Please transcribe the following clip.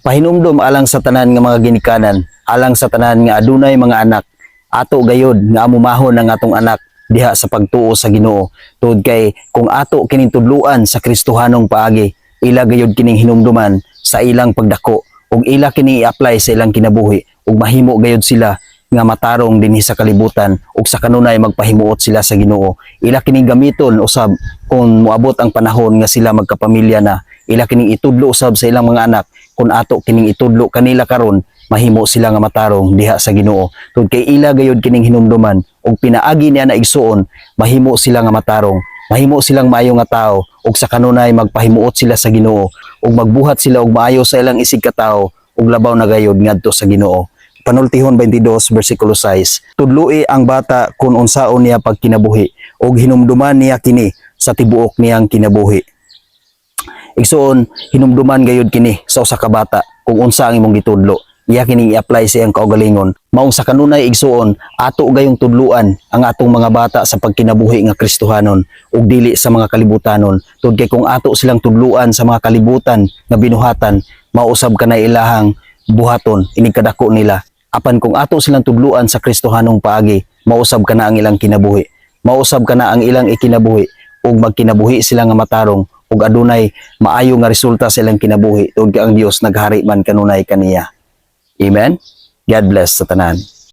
Pahinumdom alang sa tanan nga mga ginikanan, alang sa tanan nga adunay mga anak, ato gayod nga amumahon ang atong anak diha sa pagtuo sa Ginoo. Tungod kay kung ato kining tudluan sa Kristohanong paagi, ila gayod kining hinumduman sa ilang pagdako ug ila kini i-apply sa ilang kinabuhi ug mahimo gayod sila nga matarong dinhi sa kalibutan ug sa kanunay magpahimuot sila sa Ginoo. Ila kining gamiton usab kung moabot ang panahon nga sila magkapamilya na. Ila kining itudlo usab sa ilang mga anak. Kung ato kining itudlo kanila karon, mahimo sila nga matarong diha sa Ginoo. Tungod kay ila gayod kining hinumduman ug pinaagi niya na, igsuon, mahimo sila nga matarong, mahimo silang maayo nga tao ug sa kanunay magpahimuot sila sa Ginoo ug magbuhat sila og maayo sa ilang isig katawo ug labaw na gayod ngadto sa Ginoo. Panultihon 22 versikulo 6: Tudloi ang bata kung unsaon niya pagkinabuhi ug hinumduman niya kini sa tibuok niyang kinabuhi. Igsuon, hinumduman gayud kini sa usa ka bata kung unsa ang imong gitudlo. Iya kining i-apply sa iyang kaugalingon. Maong sa kanunay, igsuon, ato gayong tudluan ang atong mga bata sa pagkinabuhi nga Kristohanon ug dili sa mga kalibutanon. Tungod kay kung ato silang tudluan sa mga kalibutan nga binuhatan, mausab kana ilahang buhaton inig kadako nila. Apan kung ato silang tudluan sa Kristohanong paagi, mausab kana ang ilang kinabuhi. Mausab kana ang ilang ikinabuhi ug magkinabuhi sila nga matarong ug adunay maayo nga resulta sa ilang kinabuhi tungod kay ang Dios naghari man kanunay kaniya. Amen. God bless sa tanan.